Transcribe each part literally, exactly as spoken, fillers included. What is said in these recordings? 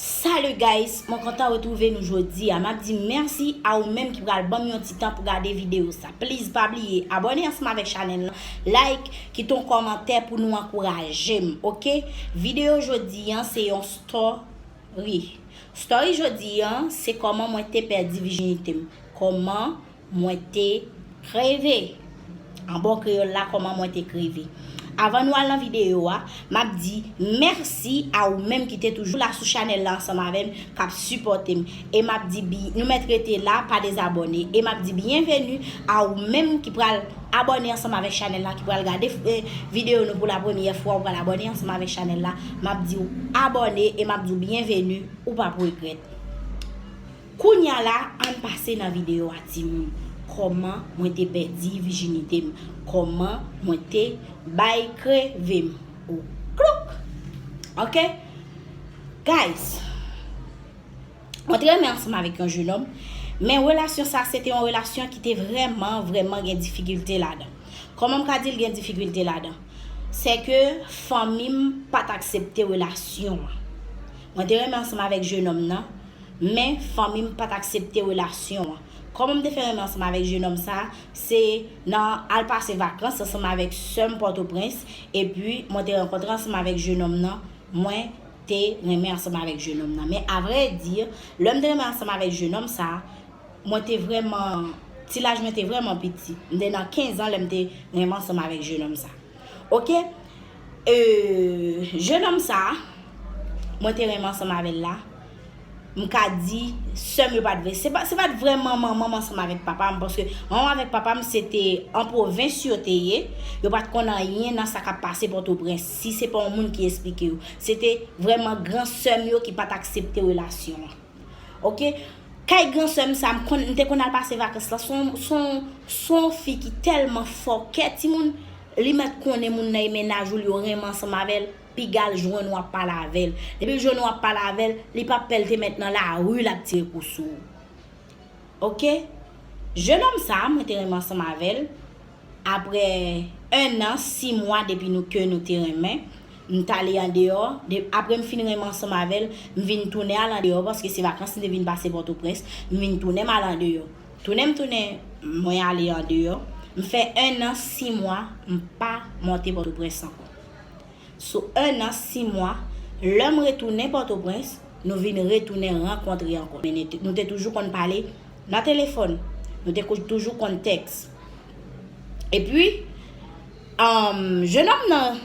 Salut guys, mwen kontan retwouve nou jodi a. M ap di mèsi a ou menm ki pral ban m yon ti tan pou gade videyo sa. Please pa bliye abòne ansanm avèk chanèl lan, like, kite yon kòmantè pou nou ankouraje m, oke? Videyo jodi an se yon story. Story jodi an se kòman mwen te pèdi vijinite m. Kòman mwen te kreve. An bon kreyòl la, kòman mwen te kreve. Avan nou al nan videyo a, m ap di mèsi a ou menm ki te toujou la sou chanèl la ansanm avè m, k ap sipòte m. E m ap di bi, nou mèt rete la, pa dezabòne. E m ap di byenveni a ou menm ki pral abòne ansanm avèk chanèl la, ki pral gade, eh, videyo nou pou la premyè fwa, ou pral abòne ansanm avèk chanèl la. M ap di w abòne e m ap di w byenveni, ou p ap regrèt. Kounya la, ann pase nan videyo a, timoun. Kòman mwen te pèdi vijinite m? Kòman mwen te bay kreve m? Ou klouk! Oke? Guys, mwen te renmen ansanm avèk yon jenòm, men relasyon sa, se te yon relasyon ki te vrèman, vrèman gen difikilte ladan. Kòman m ka di l gen difikilte ladan? Se ke fanmi m pa t aksepte relasyon an. Mwen te renmen ansanm avèk jenòm nan, men fanmi m pa t aksepte relasyon an. Kòman m te fè renmen ansanm avèk jenòm sa a? Se nan al pase vakans ansanm avèk sè m Pòtoprens, epi mwen te rankontre ansanm avèk jenòm nan, mwen te renmen ansanm avèk jenòm nan. Men avrèdi, lè m te renmen ansanm avèk jenòm sa a, mwen te vrèman, ti laj mwen te vrèman piti. M te nan kenz an lè m te renmen ansanm avèk jenòm sa. Oke? E, jenòm sa, mwen te renmen ansanm avè l la. M ka di, sè m yo pa t vre. Se pa, se pa t vrèman manman m ansanm avèk papa m, paske manman m avèk papa m, se te an pwovens yo te ye. Yo pa t konn anyen nan sa k ap pase Pòtoprens, si se pa yon moun ki esplike yo. Se te vrèman gran sè m yo ki pa t aksepte relasyon an. Oke? Kay gran sè m sa, m konn, m te konn al pase vakans la. Se yon, se yon, se yon fi ki tèlman fòkè, timoun, li mèt konnen moun nan e mennaj ou, li yo renmen ansanm avè l, piga l jwenn w ap pale avè l. Depi l jwenn w ap pale avè l, li p ap pè, l te mèt nan lari, l ap tire kou sou ou. Oke? Jenòm sa, mwen te renmen ansanm avè l. Aprè en an, sis mwa depi nou, ke nou te renmen, m t ale andeyò. De, aprè m fin renmen ansanm avè l, m vin tounen al andeyò, paske se vakans m te vin pase Pòtoprens. M vin tounen m al andeyò. Tounen m tounen, mwen ale andeyò. M fè en an, sis mwa, m pa monte Pòtoprens ankò. Sou en an, sis mwa, lè m retounen Pòtoprens, nou vin retounen rankontre ankò. Men nou te, nou te toujou konn pale nan telefòn. Nou te kou-, toujou konn tèks. Epi, um, jenòm nan,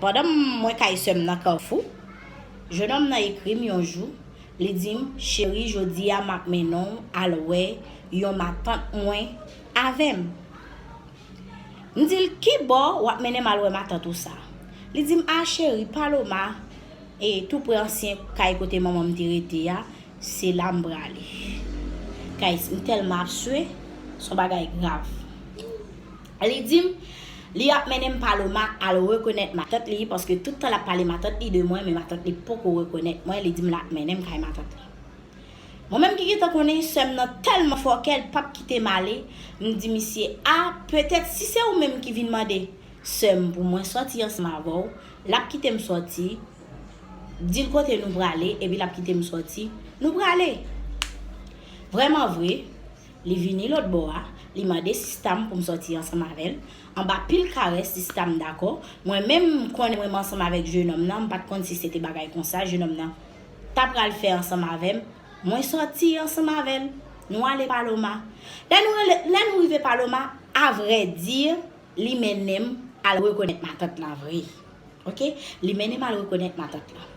pandan mwen kay sè m nan Kafou, jenòm nan ekri m yon jou, li di m, "Cheri, jodi a m ap mennen w al wè yon matant mwen avè m." M di l, "Ki bò w ap mennen m al wè matant ou sa a?" Li di m, "A cheri, Paloma, e tou pre ansyen kay kote manman m te rete a, se la m prale." Guys, m tèlman ap swe, se yon bagay grav. Li di m, li ap mennen m Paloma al rekonèt matant li, paske tout tan l ap pale matant li de mwen, men matant li poko rekonèt mwen, li di m l ap mennen m kay matant li. Mwen menm ki gentan konnen sè m nan tèlman fòkè, l p ap kite m ale, m di misye, "A, petèt si se ou menm ki vin mande sè m pou mwen sòti ansanm avè w, l ap kite m sòti, di l kote nou prale, epi l ap kite m sòti, nou prale." Vrèman vre, li vini lòt bò a, li mande sista m pou m sòti ansanm avè l. Anba pil karès, sista m dakò. Mwen menm, m konnen mwen ansanm avèk jenòm nan, m pa t konn si se te bagay konsa, jenòm nan ta pral fè ansanm avè m. Mwen sòti ansanm avè l. Nou ale Paloma. Lè nou rele, lè nou rive Paloma, avrèdi, li mennen m al rekonèt matant lan vre. Oke? Li mennen m al rekonèt matant lan.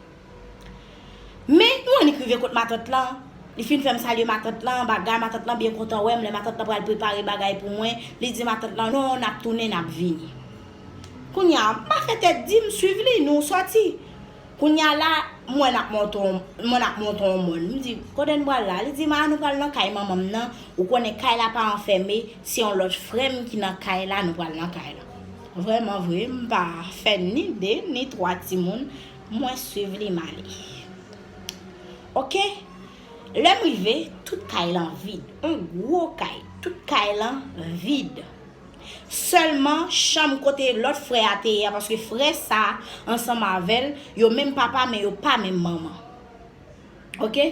Men, nou annik rive kot matant lan. Li fin fè m salye matant lan, bagay, matant lan byen kontan wè m. Lè matant lan pral prepare bagay pou mwen, li di matant lan, "Non, n ap tounen, n ap vini." Kounye a, m pa fè tèt di, m swiv li, nou sòti. Kounye a la, m wè n ap monte yon, m wè n ap monte yon mòn. M di, "Kote n pral la?" Li di m, "A, nou pral nan kay manman m nan. Ou konnen kay la pa anfème, se yon lòt frè m ki nan kay la, nou pral nan kay la." Vrèman vre, m pa fè ni de, ni twa timoun, mwen swiv li m ale. Oke? Lè m rive, tout kay lan vid. Yon gwo kay, tout kay lan vid. Sèlman chanm kote lòt frè a te ye a, paske frè sa a, ansanm avè l, yo menm papa, men yo pa menm manman. Oke?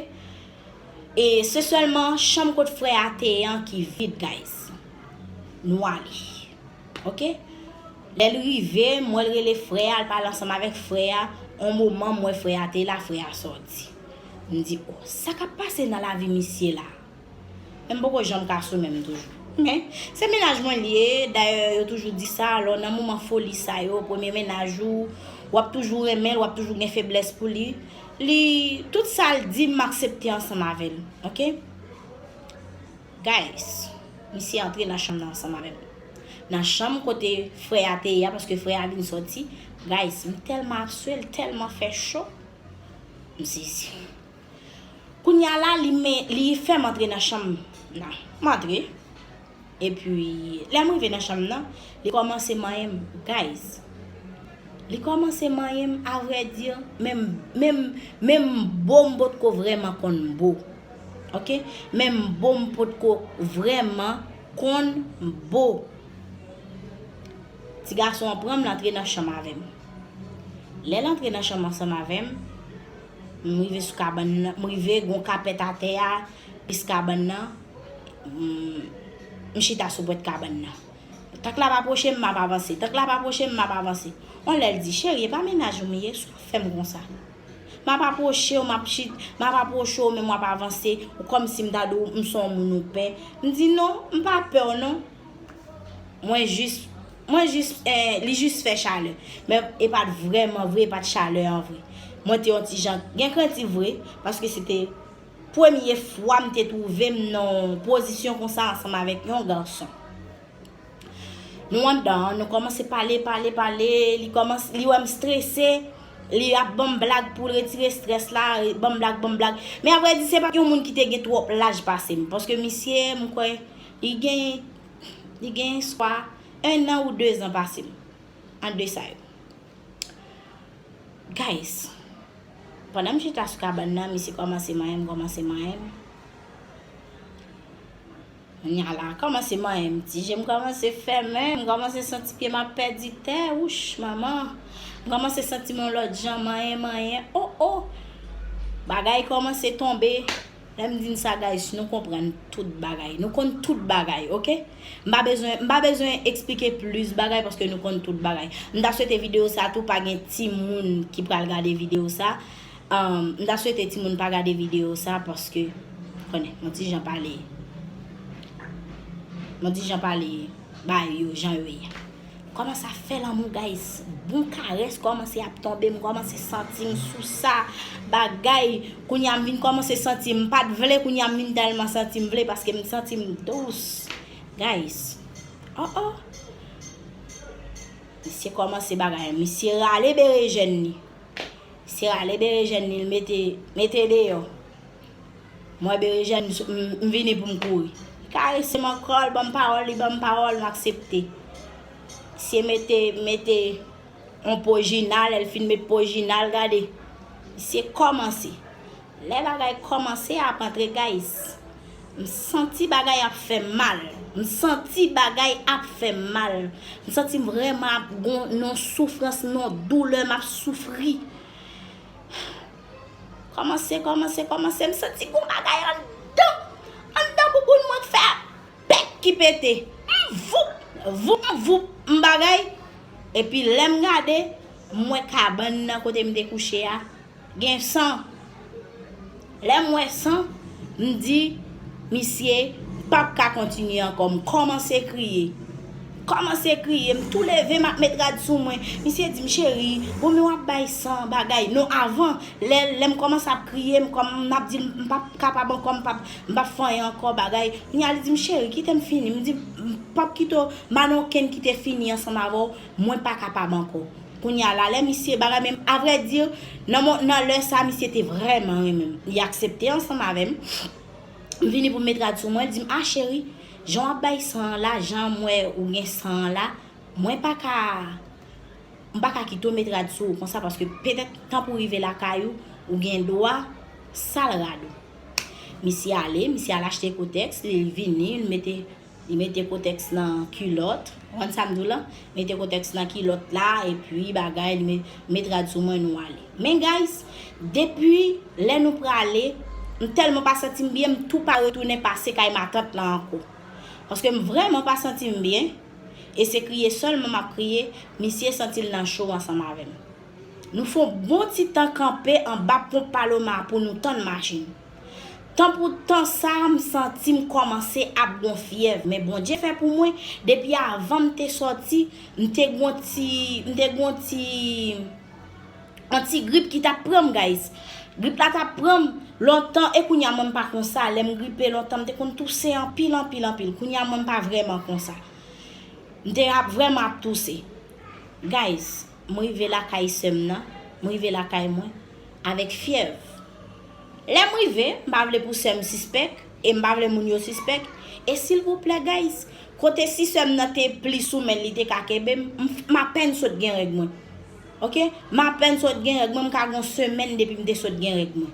E se sèlman chanm kot frè a te ye an ki vid, guys. Nou ale. Oke? Lè l rive, m wè l rele frè a, l pale ansanm avèk frè a. On moman, m wè frè a te la, frè a sòti. M di, "O, sa k ap pase nan lavi misye la?" Men m poko janm ka sou menm toujou. Men, se mennaj mwen li ye, dayè, yo toujou di sa, lè w nan moman foli sa yo, premye mennaj ou, w ap toujou renmen l, w ap toujou gen feblès pou li. Li, tout sa l di, m aksepte ansanm avè l, oke? Guys, misye antre nan chanm nan ansanm avè m. Nan chanm kote frè a te ye a, paske frè a vin sòti. Guys, m tèlman ap swe l, tèlman fè cho. M sezi. Kounye a la, li, men, li fè m antre nan chanm nan. M antre. Epi, lè m rive nan chanm nan, li kòmanse manyen m. Guys, li kòmanse manyen m, avrèdi, menm, menm, menm bo m potko vrèman konn bo. Oke? Menm bo m potko vrèman konn bo. Ti gason an pran m, l antre nan chanm avè m. Lè l antre nan chanm ansanm avè m, m rive sou kabann nan, m rive gon kapèt atè a, plis kabann nan, m, m chita sou pòt kabann nan. Tank l ap apwoche m, m ap avanse. Tank l ap apwoche m, m ap avanse. On lè l di, "Cheri, e pa mennaj ou m ye, sa w ap fè m konsa?" M ap apwoche w, m ap chit, m ap apwoche w, men w ap avanse, ou kòmsi m ta di w m se yon moun ou pè. M di, "Non, m pa pè w non." Mwen jis, mwen jis, eh, li jis fè chalè. Men e pa t vrèman vre, e pa t chalè an vre. Mwen te yon ti jan gen krenti vre, paske se te premye fwa m te twouve m nan yon pozisyon konsa ansanm avèk yon gason. Nou anndan, nou kòmanse pale, pale, pale, li kòmanse, li wè m strese, li ap ban m blag pou l retire strès la, ban m blag, ban m blag. Men avrèdi, se pa t yon moun ki te gen twòp laj pase m, paske misye, m kwè, li gen, li gen swa en an ou de zan pase m, ant de sa yo. Guys, pandan m chita sou kabann nan, misye kòmanse manyen m, kòmanse manyen m. Kounye a la, kòmanse manyen m, ti je m kòmanse fèmen, m kòmanse santi pye m ap pèdi tè, wouch, manman. M kòmanse santi m yon lòt jan, manyen, manyen, o, o. Bagay kòmanse tonbe. Lè m di n sa, guys, nou konprann tout bagay. Nou konn tout bagay, oke? M pa bezwen, m pa bezwen eksplike plis bagay paske nou konn tout bagay. M ta swete videyo sa tou pa gen timoun ki pral gade videyo sa. Um, m ta swete timoun pa gade videyo sa paske, konnen, yon ti jan pale. Yon ti jan pale bagay yo, jan yo ye. Kòmanse ap fè lanmou, guys. Bon karès kòmanse ap tonbe, m kòmanse santi m sou sa. Bagay, kounye a m vin kòmanse santi m pa t vle, kounye a m vin tèlman santi m vle paske m santi m dous. Guys, oh, oh. Misye kòmanse bagay, misye rale berejèn li. Misye rale berejèn li, l mete, mete deyò. Mwen berejèn, m, m vini pou m kouri. Li karese m ankò, l ban m pawòl, li ban m pawòl, m aksepte. Misye mete, mete yon po jina, lè l fin met po jina, l gade. Misye kòmanse. Lè bagay kòmanse ap antre, guys, m santi bagay ap fè m mal. M santi bagay ap fè m mal. M santi m vrèman ap gon, nan soufrans, nan doulè, m ap soufri. Kòmanse, kòmanse, kòmanse, m santi gon bagay anndan, anndan bouboun mwen k fè pèk ki pete. M voup, voup, m voup, m bagay. Epi lè m gade, m wè kabann nan kote m te kouche a, gen san. Lè m wè san, m di, "Misye, m p ap ka kontinye ankò." M kòmanse kriye. Kòmanse kriye, m tou leve, m ap met rad sou mwen. Misye di m, "Cheri, bon, men w ap bay san bagay." Non, avan, lè, lè m kòmanse ap kriye, m kòm, m ap di l, "M p ap kapab ankò, m p ap, m p ap fè anyen ankò, bagay." Kounye a, li di m, "Cheri, kite m fini." M di, "M p ap kite w, m pa nan okenn kite fini ansanm avè w, mwen pa kapab ankò." Kounye a la, lè misye bagay, men avrèdi, nan mo-, nan lè sa, misye te vrèman renmen m. Li aksepte ansanm avè m. M vini pou m met rad sou mwen, li di m, "A cheri, jan w ap bay san an la, jan m wè ou gen san an la, mwen pa ka, m pa ka kite w met rad sou ou konsa, paske petèt tan pou rive lakay ou, ou gen dwa sal rad ou." Misye ale, misye al achte kotèks, li vini, li mete Li mete kotèks nan kilòt. Ou konn sa m di w la? Mete kotèks nan kilòt la, epi bagay, li met, met rad sou mwen, nou ale. Men, guys, depi lè nou prale, m tèlman pa santi m byen, m tou pa retounen pase kay matant lan ankò. Paske m vrèman pa santi m byen, e se kriye sèlman m ap kriye, misye santi l nan cho ansanm avè m. Nou fè yon bon ti tan kanpe anba ponp Paloma pou nou tann machin. Tan pou tan sa, m santi m kòmanse ap gon fyèv. Men Bondye fè pou mwen, depi avan m te sòti, m te gon ti, m te gon ti, yon ti grip ki t ap pran m, guys. Grip la t ap pran m lontan, e kounye a mwen m pa konsa. Lè m gripe lontan, m te konn touse anpil, anpil, anpil. Kounye a mwen m pa vrèman konsa. M te ap vrèman ap touse. Guys, m rive lakay sè m nan, m rive lakay mwen avèk fyèv. Lè m rive, m pa vle pou sè m sispèk, e m pa vle moun yo sispèk. E silvouplè, guys, kote si sè m nan te pli sou men l, li te ka kenbe m, m, m apèn sot gen règ mwen. Oke? M apèn sot gen règ mwen, m ka gon semèn depi m te sot gen règ mwen.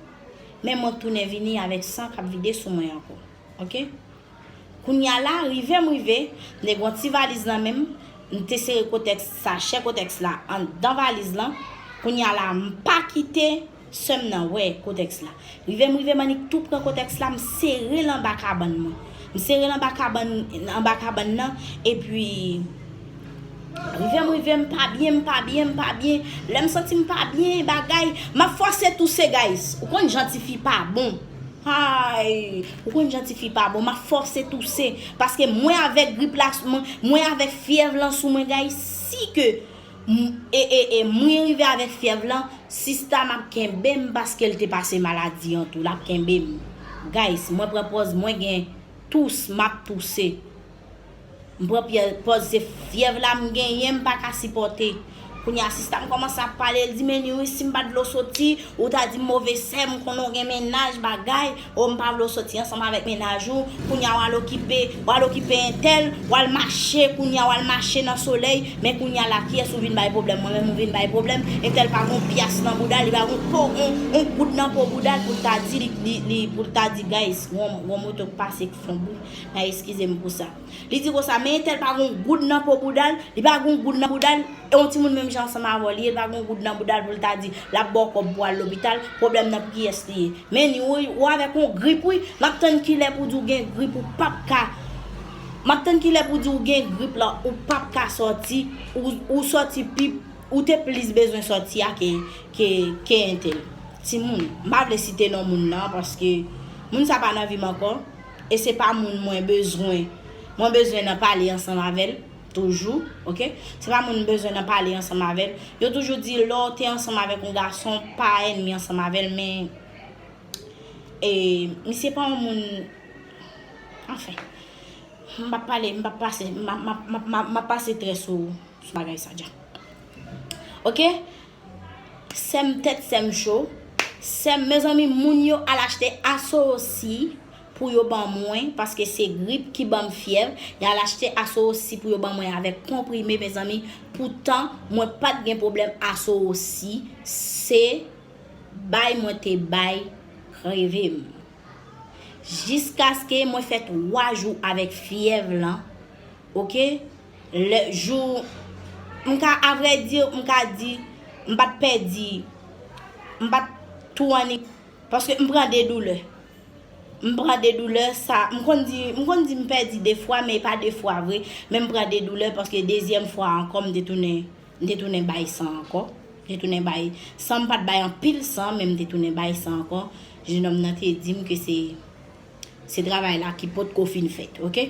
Men mwen tounen vini avèk san k ap vide sou mwen ankò. Oke? Kounye a la, rive m rive, m te gen yon ti valiz nan men m, m te sere kotèks, sachè kotèks la anndan valiz lan. Kounye a la, m pa kite sè m nan wè kotèks la. Rive m rive, m annik tou pran kotèks la, m sere l anba kabann mwen. M sere l anba kabann, anba kabann nan, epi rive m rive, m pa byen, m pa byen, m pa byen. Lè m santi m pa byen, bagay, m ap fòse touse, guys. Ou konn jan tifi pa bon. Ay, ou konn jan tifi pa bon, m ap fòse touse. Paske mwen avèk grip la, mwen, mwen avèk fyèv lan sou mwen, guys, si ke, m, e, e, e, mwen rive avèk fyèv lan, sista m ap kenbe m paske l te pase maladi an tou, l ap kenbe m. Guys, mwen pran pòz, mwen gen tous, m ap touse. M pran pyè-, pòz se fyèv la m genyen, m pa ka sipòte. Kounye a, sista m kòmanse ap pale, l di, "Men Niwi, si m pa t vle w soti, ou ta di m move sè, m konnen w gen mennaj, bagay, o, m pa vle w soti ansanm avèk mennaj ou, kounye a w al okipe, w al okipe entèl, w al mache, kounye a w al mache nan solèy, men kounye a la, kiyès ou vin bay pwoblèm? Mwen menm ou vin bay pwoblèm, entèl pa gon pyas nan bouda l, li pa gon po, on, on goud nan po bouda l pou l ta di, li, li, li, pou l ta di, guys, gon, gon moto k pase k fè on bri, nan eskize m pou sa." Li di konsa, men entèl pa gon goud nan po bouda l, li pa gon goud nan bouda l, e yon timoun menm jan ansanm avè w li ye, li pa gon goud nan bouda l pou l ta di, l ap ba w kòb pou al lopital, pwoblèm nan pou kiyès li ye. Men ni, ou, ou avèk yon grip, wi, m ap tann kilè pou di w gen grip, ou p ap ka, m ap tann kilè pou di w gen grip la, ou p ap ka sòti, ou, ou sòti pi, ou te plis bezwen sòti a ke, ke, ke entèl. Timoun, m pa vle site non moun nan, paske moun sa pa nan vi m ankò, e se pa moun mwen bezwen, mwen bezwen nan pale ansanm avè l, toujou, oke? Se pa moun m bezwen nan pale ansanm avè l. Yo toujou di, lè w te ansanm avèk yon gason, pa ènmi ansanm avè l, men, e, misye pa yon moun, anfen, m p ap pale, m p ap pase, m ap, m ap, m ap, m ap, m ap pase trè sou, sou bagay sa dja. Oke? Sè m tèt, sè m cho. Sè m, mezanmi, moun yo al achte asosi pou yo ban mwen, paske se grip ki ban m fyèv. Y al achte asosi pou yo ban mwen avèk konprime, mezanmi. Poutan, mwen pa t gen pwoblèm asosi. Se bay mwen te bay kreve m. Jiskaske mwen fè twa jou avèk fyèv lan, oke? Lè jou, m ka, avrèdi, m ka di, m pa t pèdi, m pa t tou annik, paske m pran de doulè. M pran de doulè, sa, m konn di, m konn di m pèdi de fwa, men e pa de fwa vre, men m pran de doulè, paske dezyèm fwa ankò, m te tounen, m te tounen bay san ankò. M te tounen bay san, m pa t bay anpil san, men m te tounen bay san ankò. Jenòm nan te di m ke se, se travay la ki potko fin fèt, oke?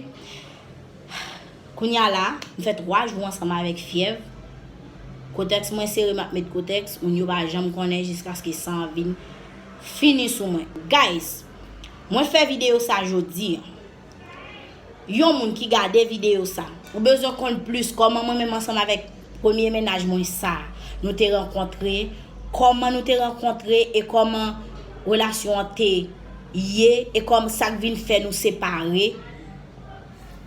Kounye a la, m fè twa jou ansanm avèk fyèv. Kotèks mwen sere, m ap met kotèks, moun yo pa janm konnen jiskaske san an vin fini sou mwen. Guys, mwen fè videyo sa jodi a. Yon moun ki gade videyo sa, ou bezwen konn plis kòman mwen menm ansanm avèk premye mennaj mwen sa, nou te rankontre, kòman nou te rankontre e kòman relasyon an te ye e kòm sa k vin fè nou separe.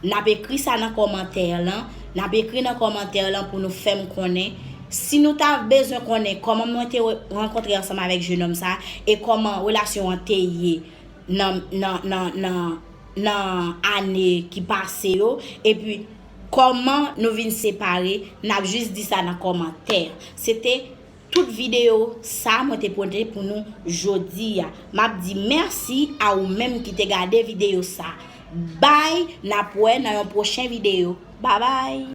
N ap ekri sa nan kòmantè lan, n ap ekri nan kòmantè lan pou nou fè m konnen. Si nou ta bezwen konnen kòman mwen te rankontre ansanm avèk jenòm sa e kòman relasyon an te ye nan, nan, nan, nan, nan ane ki pase yo, epi kòman nou vin separe, n ap jis di sa nan kòmantè. Se te tout videyo sa mwen te pote pou nou jodi a. M ap di mèsi a ou menm ki te gade videyo sa. Bay, n ap wè nan yon pwochen videyo. Babay!